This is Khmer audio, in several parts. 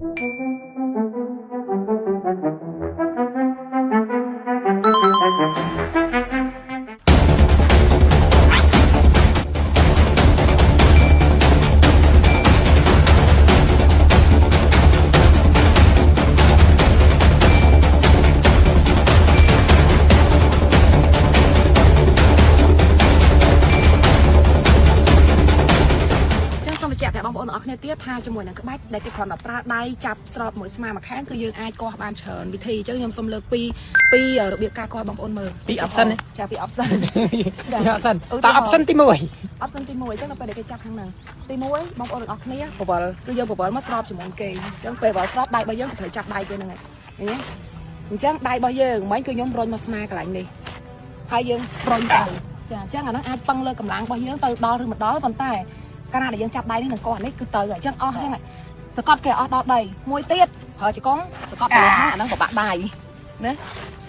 ចឹងសូមបញ្ជាក់ប្រាប់បងប្អូនទាំងអស់គ្នាទៀតថាជាមួយនឹងក្បាច់ដែលគេគ្រាន់តែប្រើដៃចាប់ស្របមួយស្មាមួយខាងគឺយើងអាចកោះបានច្រើនវិធីអញ្ចឹងខ្ញុំសូមលើកពីរបៀបការកោះបងប្អូនមើល ពី option ចាពី option ពី option តើ option ទី1 option ទី1អញ្ចឹងដល់ពេលដែលគេចាប់ខាងហ្នឹងទី1បងប្អូនទាំងអស់គ្នាបវលគឺយើងបវលមកស្របជាមួយគេអញ្ចឹងពេលបវលស្របដៃរបស់យើងក៏ត្រូវចាប់ដៃគេហ្នឹងឯងឃើញទេអញ្ចឹងដៃរបស់យើងមិញគឺខ្ញុំរុញមកស្មាកន្លែងនេះហើយយើងរុញទៅចាអញ្ចឹងអាហ្នឹងអាចពឹងលើកម្លាំងរបស់យើងទៅដល់ឬមិនដល់ប៉ុន្តែកាលណាដែលយើងចាប់ដៃនេះនឹងកោះនេះគឺទៅហើយអញ្ចឹងអស់អញ្ចឹងសកត់គេអស់ដល់ដីមួយទៀតប្រើជង្គង់សកត់ទៅហ្នឹងអាហ្នឹងពិបាកដៃណា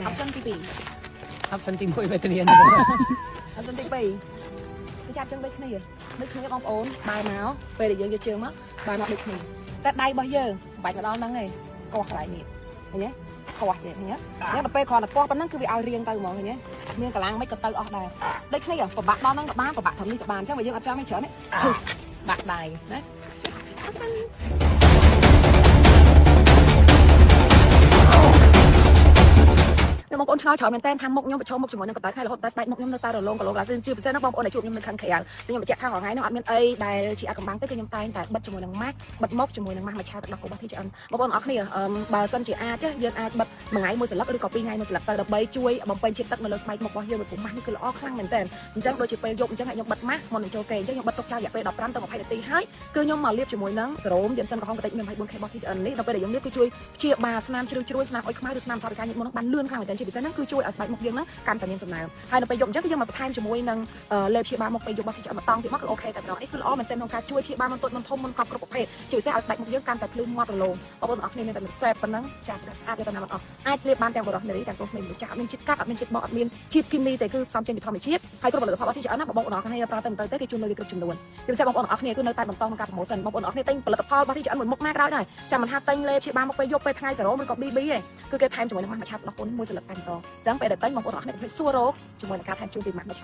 option ទី2 option ទី1វេទនា option ទី2គេចាប់ចឹងដូចគ្នាដូចគ្នាបងប្អូនបែរមកពេលដែលយើងយកជើងមកបែរមកដូចគ្នាតែដៃរបស់យើងមិនបាច់មកដល់ហ្នឹងទេកោះកន្លែងនេះឃើញទេកោះចេះឃើញទេអញ្ចឹងដល់ពេលគ្រាន់តែកោះប៉ុណ្ណឹងគឺវាឲ្យរៀងទៅហ្មងឃើញទេមានកម្លាំងមិនក៏ទៅអស់ដែរដូចគ្នាពិបាកដល់ហ្នឹងក៏បានពិបាកត្រឹមនេះក៏បានអញ្ចឹងបើយើងអត់ចង់នេះច្រើនទេបាក់ដៃណាអរគុណ ខ្ញុំបងប្អូនឆ្ងល់ច្រើនមែនតើថាមុខខ្ញុំប្រឈមមុខជាមួយនឹងកម្ដៅថ្ងៃរហូតតែស្បែកមុខខ្ញុំនៅតែរលោងកឡូក្លាសជាពិសេសណាបងប្អូនដែលជួបខ្ញុំនៅខាងក្រៅខ្ញុំបញ្ជាក់ថារាល់ថ្ងៃនោះអត់មានអីដែលជាអាកំបាំងទេគឺខ្ញុំតែងតែបិទជាមួយនឹងម៉ាស់បិទមុខជាមួយនឹងម៉ាស់មួយឆាទឹកដោះគោរបស់ TGN បងប្អូនអរគ្នាបើសិនជាអាចយើងអាចបិទមួយថ្ងៃមួយសន្លឹកឬក៏ពីរថ្ងៃមួយសន្លឹកទៅដើម្បីជួយបំពេញជាតិទឹកនៅលើស្បែកមុខរបស់យើងពីព្រោះម៉ាស់នេះគឺល្អខ្លាំងមែនតើអញ្ចឹងដូចជាពេលយប់អញ្ចឹងខ្ញុំបិទម៉ាស់មុននឹងចូលគេអញ្ចឹងខ្ញុំបិទទុកចោលរយៈពេល15ទៅ20នាទីហើយគឺខ្ញុំមកលាបជាមួយនឹងសេរ៉ូមយិនសិនក្រហមបន្តិចមាន 24K របស់ TGN នេះដល់ពេលដែលយើងលាបគឺជួយព្យាបាលស្នាមជ្រីវជ្រួយស្នាមអុយខ្មៅឬស្នាមសល់ពីការញៀចមុនហ្នឹងបានលឿនខ្លាំងមែនទែនជាពិសេសហ្នឹងគឺជួយឲ្យស្បែកមុខយើងហ្នឹងកាន់តែមានសំណើមហើយដល់ពេលយប់អញ្ចឹងគឺយើងមកបន្ថែមជាមួយនឹងលេបព្យាបាលមុខពេលយប់របស់ TGN មួយតង់ទៀតមកគឺ OK តែម្ដងនេះគឺល្អមែនទែនក្នុងការជួយព្យាបាលមុនតូចមុនធំមុនកប់គ្រប់ប្រភេទជាពិសេសឲ្យស្បែកមុខយើងកាន់តែភ្លឺម៉ត់រលោងបងប្អូនទាំងអស់គ្នាមានតែសេបប៉ុណ្ណឹងចាស្អាតយកទៅណាមិនអស់អាចលាបបានទាំងបុរសនារីទាំងប្រុសក្មេងមនុស្សចាស់អត់មានជាតិកាត់អត់មានជាតិបកអត់មានជាតិគីមីទេគឺផ្សំចេញពីធម្មជាតិហើយគ្រប់ផលិតផលរបស់ TGN ណាបងប្អូនទាំងអស់គ្នាប្រើទៅមិនទៅទេគេជូនលុយវាគ្រប់ចំនួនជាពិសេសបងប្អូនទាំងអស់គ្នាគឺនៅតែបន្តក្នុងការ promotion បងប្អូនទាំងអស់គ្នាទិញផលិតផលរបស់ TGN មួយមុខណាក៏ដោយដែរចាំមិនថាទិញលេបព្យាបាលមុខពេលយប់ពេលថ្ងៃសេរ៉ូមឬក៏ BB ទេគឺគេថែមជាមួយនឹងម៉ាស់មួយឆាប់របស់ពុនមួយសន្លឹកតែម្ដងអញ្ចឹងពេលដែលទិញបងប្អូនទាំងអស់គ្នាកុំភ្លេចសួររកជាមួយនឹងការថែមជូនពីម៉ាស់មួយឆាប់